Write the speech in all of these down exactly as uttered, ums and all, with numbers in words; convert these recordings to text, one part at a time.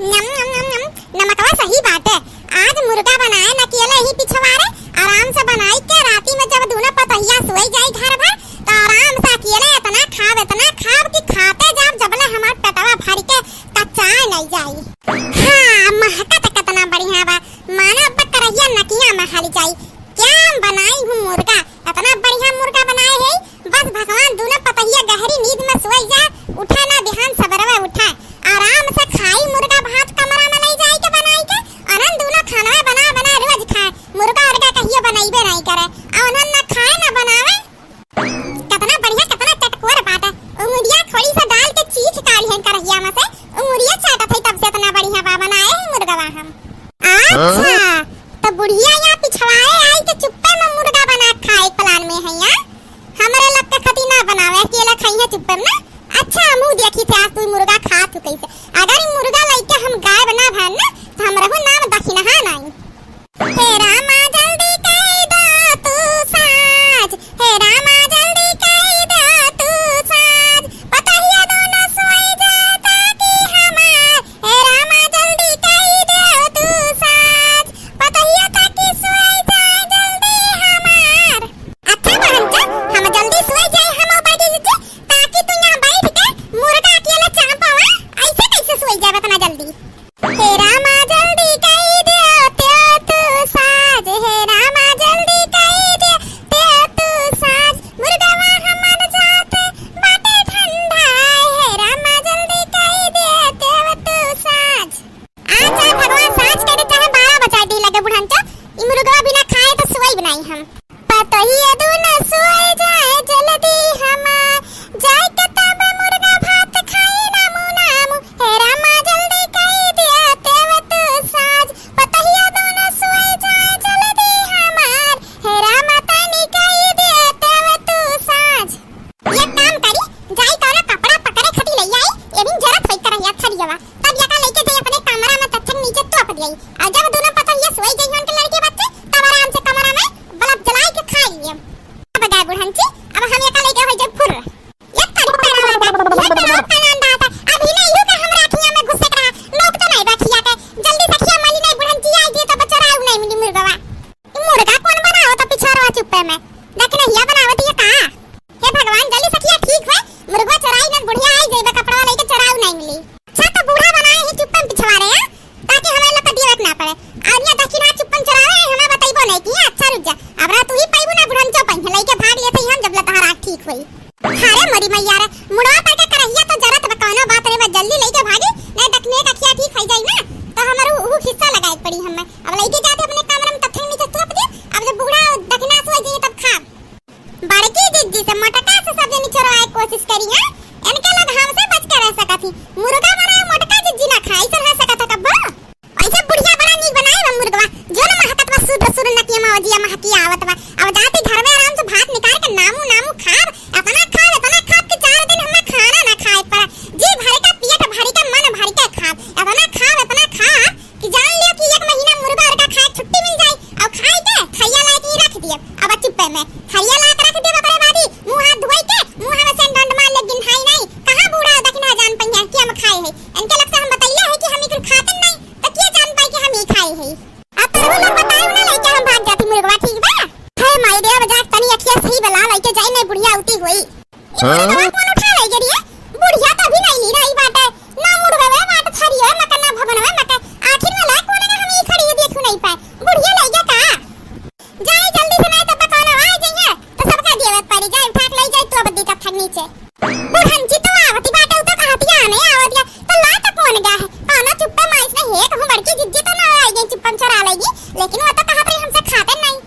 नम, नम, नम, नम। नमकवा सही बाटे। आज मुर्गा बनाए न अकेले ही पिछवारे, आराम से बनाई के राती में जब दूनो पतोहिया सोई जाई घर भर, तो आराम से अकेले इतना खाब, इतना खाब कि खाते जाब जबले हमार पेटवा भर के कच्चाए नहीं जाई। हाँ, महकत कितना बढ़िया बा, मानो अब करहिया नकिया में हल जाई। क्या बनाई हूँ मुर्गा, इतना बढ़िया मुर्गा बनाए है, बस भगवान दूनो पतोहिया गहरी नींद में सोई जा, उठा ना बिहान सबेरवे उठा, आराम से खाई मुर्गा भात कमरा में ले जाई के बनाई के, अनन दूनो खानवा बना बना रोज खाए, मुर्गा उर्गा कहियो बनइबे नहीं करे, आ उन्हन ना खाए ना बनावे। कितना बढ़िया, कितना चटकोर बाटे, उंगलिया थोड़ी सा डाल के चीख काढ़ी है करहिया में से, उंगलिया चाटत है तब से इतना बढ़िया बा बनाए है मुर्गवा हम। अच्छा, तो बुढ़िया यहाँ पिछवाए आई के चुप्पे में मुर्गा बना के खाए के plan में है यहाँ। हमरे लोग के खती ना बनावे, अकेला खाई है चुप्पे में ना। अच्छा, मुँह देखी थे आज तू मुर्गा खा तू कैसे। अगर ई मुर्गा लइके हम गायब ना भन ना, तो हमरहु नाम दखिनहा नाई। हे रामा जल्दी कई दो तू साँझ, हे रामा जल्दी कई दो तू साँझ, पतोहिया दूनो सोई जाए ताकि हमार, हे रामा जल्दी कई दो तू साँझ, पतोहिया ताकि सोई जाए जल्दी हमार। अच्छा बहन जी, हम जल्दी सोई जाए हम बाटी जी, ताकि तू यहाँ बैठ के मुर्गा अकेले चाँपवा, ऐसे कैसे सोई जाए इतना जल्दी? हे रामा जल्दी कई देते तू साँझ, हे रामा जल्दी कई देते तू साँझ, मुर्गवा हमार जात बाटे ठंडाए, हे रामा जल्दी कई देते तू साँझ। अच्छा भगवान, साँझ के दे चाहे बारह बजाए दी लगे बुढ़न तो, ई मुर्गवा बिना खाए तो सोई बनाई हम। पतोहिया दूनो सोई जाए जल्दी हमार, जाए के तब मुर्गा भात खाई नामू नामू। हे रामा जल्दी कई देते तू साँझ, पतोहिया दूनो सोई जाए जल्दी हमार। हे रामा तनी कई देते तू साँझ। एक काम करी, जाई कौनो कपड़ा पकड़े खटी ले आई, एबिन जरत होई करहिया थरियवा। तब यका लेके जाई अपने कमरा में तत्थन नीचे तोप दियाई। और जब दूनो पतोहिया सोई जाई उनके लड़के बच्चे, तब आराम से कमरा में बल्ब जलाई के खाई लिए। अब गाय बुढ़न जी, अब हम यका लेके होई जाई फुर। ये तड़ी पहला वाला, ये तड़ी पहला अंदाज है। अभी नहीं इहू के हमरा अखियां में घुसे के रहा, लोग तो नहीं बैठिया के। जल्दी से खिया माली नहीं बुढ़न जी आई जी तो बचरा नहीं मिली मुर्गवा। ई मुर्गा कौन बनावत पिछवारवा चुप्पे में? दखिनहिया बनावत ये का? हे भगवान, जल्दी से खिया ठीक होए, मुर्गवा चोराई न बुढ़िया आई जइबे कपड़वा लेके चोराऊ नहीं मिली। अच्छा तो बूढ़ा बनाए ही चुप्पन पिछवारे हैं, ताकि हमें लोग का दियत ना पड़े। और ये दखिना चुप्पन चोरावे, हमें बतइबो नहीं किया। अच्छा रुक जा, अब रात तू ही पाइबू ना बुढ़न चो पाई, लेके भाग लेते ही हम जब लतहरा ठीक होई। अरे मोरी मैया रे, मुड़वा पर के करहिया तो जरत बा, कौनो बात रे बा, जल्दी लेके भागी, नहीं दखने का खिया ठीक हो जाई ना, तो हमारू ऊ खिस्सा लगाए पड़ी हमें। अब लेके जाते अपने कमरे में तत्थन नीचे तोप दे, अब जब बूढ़ा दखिना सोई जाइए तब खाब। बड़की जिज्जी से मोटका से सब जनी चोरवाए कोशिश करी है, इनके लोग हमसे बच के रह सकत ही। मुर्गा बनाए मोटका जिज्जी ना खाए, ऐसा रह सकत है कब्बो? ऐसे बुढ़िया बड़ा नीक बनाए बा मुर्गवा, जो ना महकत बा सुर सुर नकिया मावजिया महकी आवत बा। अब जाती घर में आराम से भात निकाल के नामू नामू खाब, इतना खाब, इतना खाब कि चार दिन हमें खाना ना खाए पड़ा। जी भर के पेट भर के मन भर के खाब, इतना खाब, इतना खाब कि जान लियो कि एक महीना मुर्गा उर्गा खाए छुट्टी मिल जाई और खाए के थरिया लाए के रख दिए। अब चुप्पे में थरिया लाए के रख दिए, ओकरे बाद ही मुंह हाथ धोई के मुंह में सेंट ढंड मार ले, गिन्हाई नहीं। कहाँ बूढ़ा दखिना जान पइहे कि हम खाए है? इनके लग से हम बतैले है कि हम इकुल खाते नहीं, तो के जान पाई कि हम ही खाए है? अब तो वो लोग बताए ना लेके हम भाग जाती मुर्गवा, ठीक बा? हे माई रे, अब जाके तनी अखिया सही बला लेके जाई, नहीं बुढ़िया उती होई। ई हाँ? मुर्गवा कौन उठा ले गे रे? बुढ़िया तो अभी नहीं ली रही बाटे। ना मुर्गवे बाटे, थरिया, ना कन्ना भगनवे, ना के आखिर में ला कौन ना हम ई खड़ी देखू नहीं पाए। बुढ़िया ले गया का? जाई जल्दी से, नहीं तो पकाना आ जाइए, तो सबका देवत पड़ी। जाई उठा के ले जाई तो अब दिक्कत है नीचे। बुढ़न जी तो आवती बाटे, उ तो कहती आने आवत गया, तो ला तो कौन गया है? कौनो चुप्पे माइस ने हे कहूँ बड़की जिज्जी तो ना आई गई, चुप्पन चोरा लेगी, लेकिन वो तो कहत रही हमसे खाते नहीं।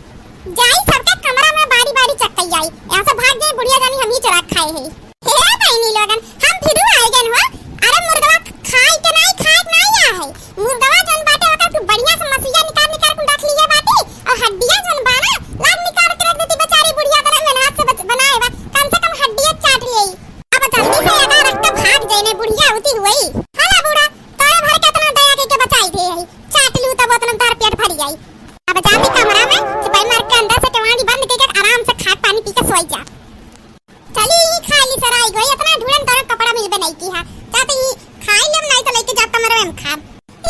जाई सबके कमरा में बारी बारी चक्कई आई, यहाँ से भाग जाई बुढ़िया जानी हम ही चोरा खाए है। हे बहनी लोगन, हम फिरू आए गन हो। अरे मुर्गवा खाए के नहीं, खाए के नहीं आ है। मुर्गवा जौन बाटे ओकर तू बढ़िया से मसिया निकाल निकाल के रख लिए बाटी और हड्डिया जौन बा ना, लाग निकाल के रख देती बेचारी बुढ़िया तरह मेहनत से बच-, बनाए बा। कम से कम हड्डिया चाट लिए। अब जल्दी से अगर रख के भाग जाए ने बुढ़िया उती हुई। हला बूढ़ा, तोरे भर के इतना दया के, के बचाई दे है। चाट लू तब उतना तार पेट भर जाई। अब जान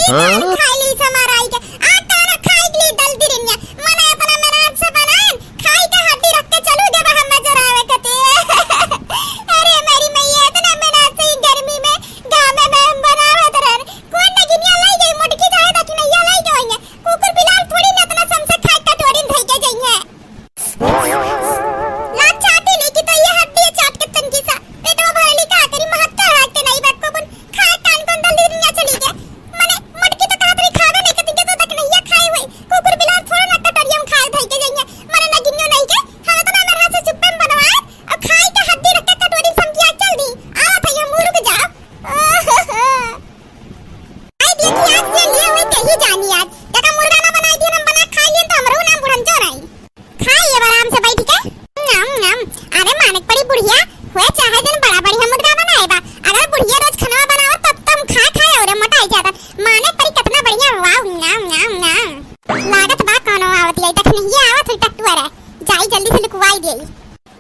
हाँ? खाई ली समाराई के, आ तारा खाई के ली दलदरिया, मने अपना मेहनत से बनाएन, खाई के हड्डी रख के चलू देबा हमें जरावे कते। अरे मेरी मैया, इतना मेहनत से ई गर्मी में, घामे में हम बनावत रहन, कौन नगिनिया लाई गई, मोटकी चाहे दखिनैया लाई गई है, कुकुर बिलार थोड़ी ना इतना समसे खाए कटोरी में धई के जइहे। लाज चाहती नहीं कि तो ये हड्डी चाट के तनकी सा पेटवा भरली का करी, महक का हाथ के नहीं बा, को बुन खाए कान कौन दलदरिया चली गए। मने मोटकी तो कहत रही खावे नहीं कतिन के तो दखिनैया खाए हुई। कुकुर बिलार थोड़ा ना कटोरिया में खाए धई के जइहे। मने नगिनियो नहीं के, हम तो ना मरहा से चुप्पे में बनवाए और खाए के हड्डी रख के कटोरी में समकिया चल दी। आवत है हम मुरुक जाओ। ओहो। आई देखी आज के लिए हुई कही जानी आज। जका मुर्गा ना बनाई थी हम बना खा लिए तो हमरो नाम बुढ़न चोर आई। खाई अब आराम से बैठ के। नम, नम। अरे मानक पड़ी बुढ़िया, हुए चाहे दिन बड़ा बढ़िया मुर्गा बनाए बा। अगर बुढ़िया रोज खाना बनाओ तब तुम खा खाए और मोटाई जाता। मानक पड़ी कितना बढ़िया, वाह, नम, नम, नम। लागत बा कौनो आवत है, दखिनैया आवत हुई टट्टुआ रे। जाई जल्दी से लुकवाई देई।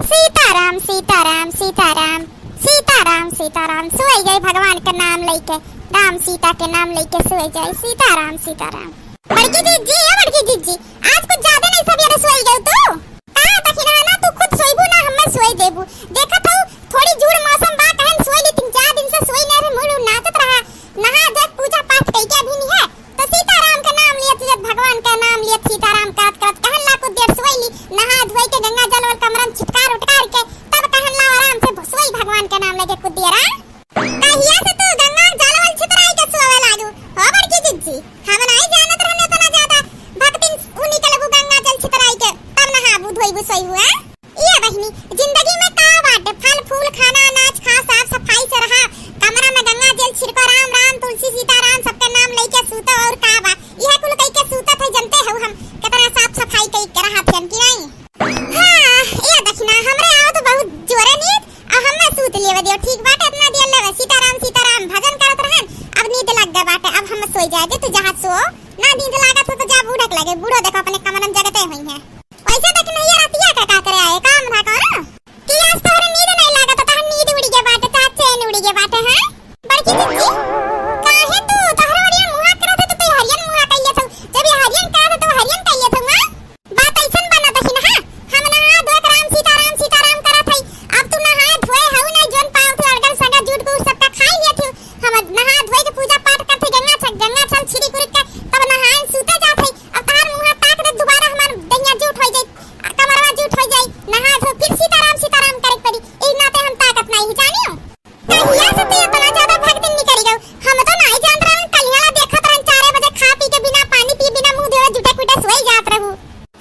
सीताराम, सीताराम, सीताराम, सीताराम, सीताराम। सोई गई भगवान का नाम लेके, राम सीता के नाम लेके सोई जाए। सीताराम, सीताराम। बड़की जिज्जी, ए बड़की जिज्जी, आज कुछ ज्यादा नहीं सवेरे सोई गई तू? का दखिनहा ना, तू खुद सोईबू ना, हमें सोई देबू। देखत हऊ, थोड़ी जूड़ मौसम बा, कहन सोई ली, तीन चार दिन से सोई ना रहे, मुड़ नाचत रहा, नहा धोए पूजा पाठ कई के अभी नहीं है, तो सीताराम के नाम लियत लियत, भगवान के नाम लियत, सीताराम करत करत कहन ला कुछ देर सोई ली, नहा धोई के गंगा जल वल कमरन छिटकार उटकार के, तब कहन ला आराम से सोई भगवान के नाम लेके कुछ देर, आ? कहिया से तू गंगा जल वल छितराई के सोवे लागू, हो बड़की जिज्जी? हम नाई जानत रहने इतना ज्यादा भक्तिन उन्हीं के लगू गंगा जल छितराई के, तब नहाबू धोईबू सोईबू, हैं? ए बहिनी, जिंदगी में का बाटे? फल फूल खाना, अनाज खा, साफ सफाई से रहा, कमरा में गंगा जल छिड़को, राम राम, तुलसी सीताराम, सबके नाम लेके सूतो, और का बा? इहे कुल कई के सूतत है, जनते हो हम कितना साफ सफाई कई के रहत हन कि नहीं? हाँ, ए दखिनहा, हमरे आओ तो बहुत जोरे नींद, आ हमें सूत लेवे दियो, ठीक बाटे, इतना देर लेवे, सीताराम सीताराम भजन करत रहन, अब नींद लग गए बाटे, अब हम सोई जाए, जे तू जहाँ सो, ना नींद लागत हो तो जा बूढ़क लगे, बूढ़ो देखो अपने कमरन जगते हुई है। वैसे देख नहीं, ये रतिया का का करे आए, काम था कौन? कि आज तोहरे नींद नहीं लागत, तोहर नींद उड़ी के बाटे, तोहर चैन उड़ी के बाटे, हैं? बड़की जिज्जी, काहे तू तोहरे ओरियन मुहा करत है, तो तू हरियन मुहा कइले थू। जब ये हरियन करत है, तो हरियन कइले थू, हाँ? बात ऐसन बना दखिनहा, हम नहा धोए के राम सीताराम सीताराम करत हई। अब तू नहाए धोए हऊ नहीं, जोन पावत हऊ अरगन सगा जूठ गूठ सबका खाई लियत हऊ। हम नहा धोए के पूजा पाठ करत हई, गंगा छ-, गंगा छल छिड़ी कुरिक के तब नहाए सूते जात हई। अब तहार मुहा ताक दे, दोबारा हमार दहिया जूठ हो जाई, आ, कमरवा जूठ हो जाई, नहा धो फिर सीताराम सीताराम करे के पड़ी। एही नाते हम ताकत नाई ही जानियो। कहिया से तू इतना ज्यादा भक्तिन निकल गऊ? हम तो नाई जानत रहन, कलिया ला देखत रहन, चारे बजे खा पी के बिना पानी पिए, बिना मुंह धोए जुटे कुटे सोई जात रहू।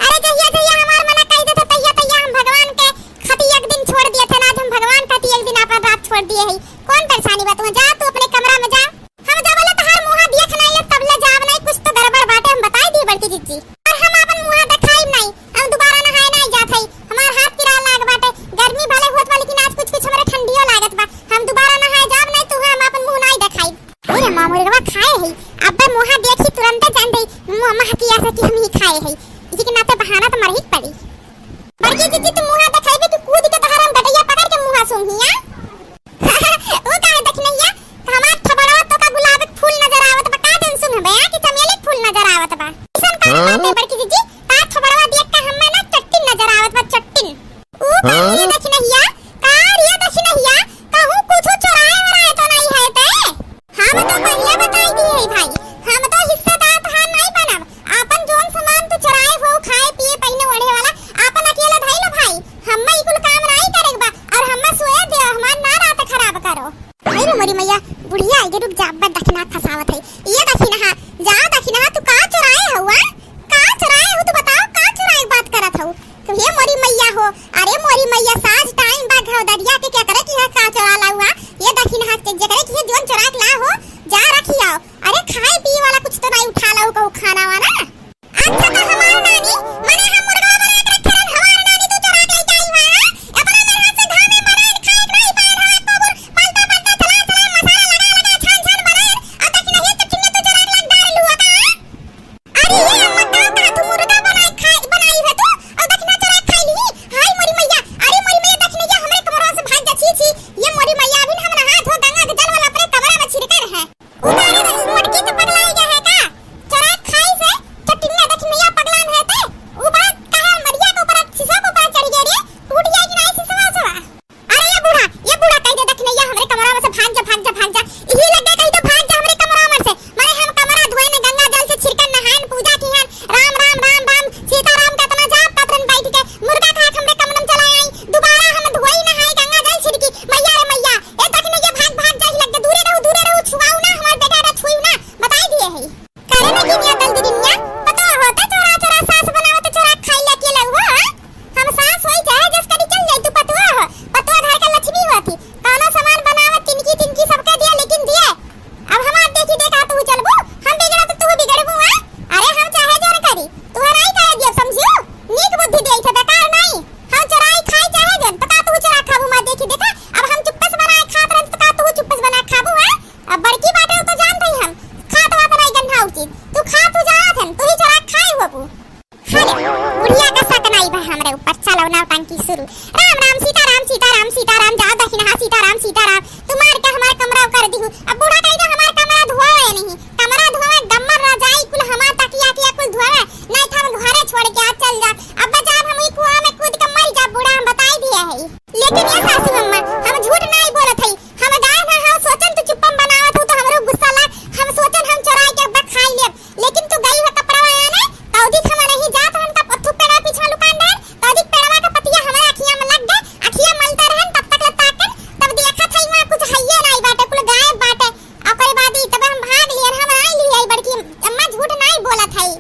अरे जहिया जहिया हमार मना कही देते, तहिया तहिया हम भगवान के खातिर एक दिन छोड़ दिए थे ना, आज हम भगवान खातिर एक दिन अपन रात छोड़ दिए है। कौन परेशानी बा तुम्हें? जा तू अपने कमरा में जा। हम जब ले तहार मुहा देख नाई ले, तब ले जाब नाई, कुछ तो गड़बड़ बाटे, हम बताई दी बड़की जिज्जी। और हम अपन मुहा देखाई नाई, हम दोबारा नहाए नाई जात हई। हमार हाथ पिराए लाग बाटे, गर्मी भले होत बा, लेकिन आज कुछ कुछ हमरे ठंडियो लागत बा। हम दोबारा नहाए जाब नाई, तू हम अपन मुंह नाई देखाई। अरे माँ मुर्गवा खाए है, अब मुहा देखी तुरंते जान दे, मुँह महकिया से कि हम ही खाए है। इसी के नाते बहाना तो मरही के पड़ी। बड़की जिज्जी, तू मुहा देखाई भी, तू कूद के तहार हम गटैया पकड़ के मुहा सूंघिया। ऊ काहे दखिनैया? हमार थोबड़वा तो का गुलाब के फूल नजर आवत बा, का जन सुन बे, आ कि चमेली के फूल नजर आवत बा? ऐसन का हाँ? बात है बड़की जिज्जी? तार थोबड़वा देख के हमें ना चट्टिन नजर आवत बा, चट्टिन। ऊ का हाँ? रे दखिनैया? का रे दखिनैया? कहूँ कुछ चोराए वराए तो नहीं है ते? हम तो पहिले बताई दिए है भाई, हम तो हिस्सेदार तहार नहीं बनब। आपन जौन सामान तू चोराए हो, खाए पिए पहिने ओढ़े वाला, आपन अकेले धइल भाई। हम्मे ई कुल काम नाई करे के बा, और हम्मे सोए दे, हमार ना रात खराब करो। अरे मोरी मैया, बुढ़िया आइगे, रुक जा, अब्बे दखिनहा फंसावत है। ये दखिनहा, जा दखिनहा, तू का चोराए हऊ, आ? का चोराए हऊ, तू बताओ, का चोराए के बात करत हऊ? तो ये मोरी मैया हो, अरे मोरी मैया, साँझ टाइम बा, घरदरिया के क्या करे कि है का चोरा लाऊ, आ? ये दखिनहा के जेकरे कि है जौन चोरा के ला हो, जा रखी आओ। अरे खाए पिए वाला कुछ तो नाई उठा लाऊ कहू खाना वाना। अच्छा, तो हमार नानी, मने हम मुर्गा बना के रखे रहन, हमार नानी तू चोरा के लेके आई हुआ है? अपना मेहनत से घाम में मराइन, खाए के नहीं पाए रहो, एको बुर पलटा पलटा, चला चला, मसाला लगा लगा, छान छान बनाइन, और दखिनहा तो चुन्नी तू चोरा के लाके डाल लुआ का? अरे ये अम्मा, का का तू मुर्गा बनाए खाए, बनाई है तू? और दखिनहा चोरा के खाई ली? हाय मोरी मैया, अरे मोरी मैया, दखिनहा हमरे कमरा से भाग जा, छी छी, ये मोरी मैया, अभी हम नहा धो गंगा के जल वाला अपने कमरा में छिड़के रहे। उतारे रही, मोटकी तो पगलाई गया है, राम राम, सीताराम, सीताराम, सीताराम, जा दखिनहा, सीताराम, सीताराम। तू मार के हमार कमरा कर दिहु। अब बूढ़ा कही तो हमार कमरा धोवे नहीं, कमरा धोवे, गम्मर रजाई कुल हमार, तकिया किया कुल धोवे, नहीं तो हम घरे छोड़ के आ चल जा। अब बजाब हम ई कुआं में कूद के मर जा बूढ़ा, हम बताई दिए है। लेकिन ये सासू अम्मा, हम झूठ नहीं बोलत हई, हम गाय ना हो, सोचन तू चुप्पम बनावत हो तो हमरो गुस्सा लाग, हम सोचन हम चोराई के अब खाई लेब, लेकिन तू गई हो कपड़वा आने, कौदी हम नहीं जात, हम तब ओथु पेड़वा पीछा लुकान रहे, कौदी पेड़वा का पतिया हमारे अखिया में लग गए, अखिया मलते रहन, तब तक ले ताकन, तब देखत हई वहाँ कुछ हइये नाई बाटे, कुल गायब बाटे। ओकरे बाद ई तब हम भाग लियन, हम आई लिये बड़की अम्मा, झूठ नाई बोलत हई।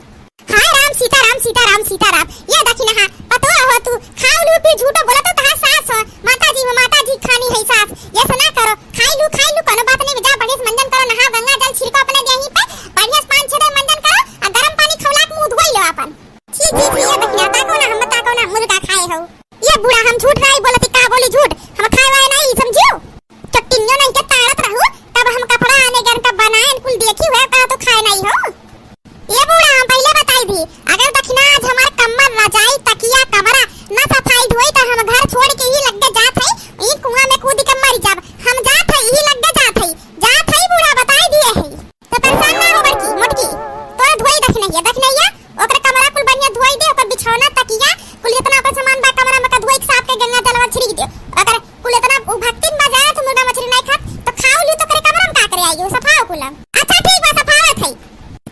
हाय राम, सीताराम, सीताराम, सीताराम। ये दखिनहा, पतो हो तू, खाऊ लू फिर झूठो बोलत हो, तहार सास हो, माता जी हो, माता जी खानी है सास, ये सना करो, खाई लू, खाई लू, कोनो बात नहीं, जा बढ़िया से मंजन करो, नहाओ, गंगा जल छिड़को अपने देही पे, बढ़िया से पाँच छह दिन मंजन करो, आ गरम पानी खौला के मुंह धोई लो अपन। छी, छी, छी, ये दखिनहा, ताको ना, हम ताको ना, मुर्गा खाए हो। ये बूढ़ा, हम झूठ नहीं बोलत, का बोली झूठ? हम खाए वाए नहीं, समझियो? चट्टिनियो नहीं के ताड़त रहू, तब हम कपड़ा आने गन का बनाए, कुल देखी हुए, का तो खाए नहीं हो। ये बूढ़ा, हम पहले बताई दी, अगर दखिनहा आज हमार कम्मर, रजाई, तकिया, कमरा ना सफाई धोई, तो हम घर छोड़ के ही लग जात है, ई कुआं में कूद के मर जाब। हम जात है, ई लग जात है, जात है बूढ़ा, बताई दिए है। तो परेशान ना हो बड़की, मोटकी, तोरा धोई दखिनहिया, दखिनहिया, ओकर कमरा कुल बढ़िया धोई दे, ओकर बिछौना, तकिया, कुल जितना ओकर सामान बा कमरा में का धोई के साफ के गंगा जलवा छिड़क दे। अगर कुल इतना उ भक्तिन बा जाए तो मुर्गा मछली नहीं खात, तो खाओ ली तो करे कमरा में का करे आई, सफाओ कुलम। अच्छा ठीक बा, सफावत है।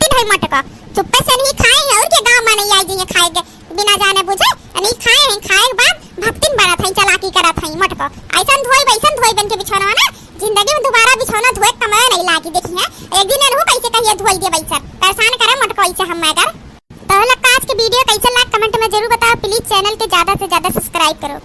तीन है मोटको, चुप्पे से नहीं खाए हैं और के गांव में नहीं आई जाइए खाए के। बिना जाने बुझे, नहीं खाए हैं, खाए के बाद भक्तिन बनत हैं, चालाकी करत हैं मोटको। ऐसन धोई, वैसन धोई बन के बिछौना ना, जिंदगी में दोबारा बिछौना धोए के कमाए नहीं लागी, देखी है। एक दिन एनहू कैसे कहिए धोई दे वैसन, परेशान करे मोटको ऐसे हम मगर। तो लोग का आज के video कैसे लाग comment में जरूर बताओ, please channel के ज्यादा से ज्यादा subscribe करो।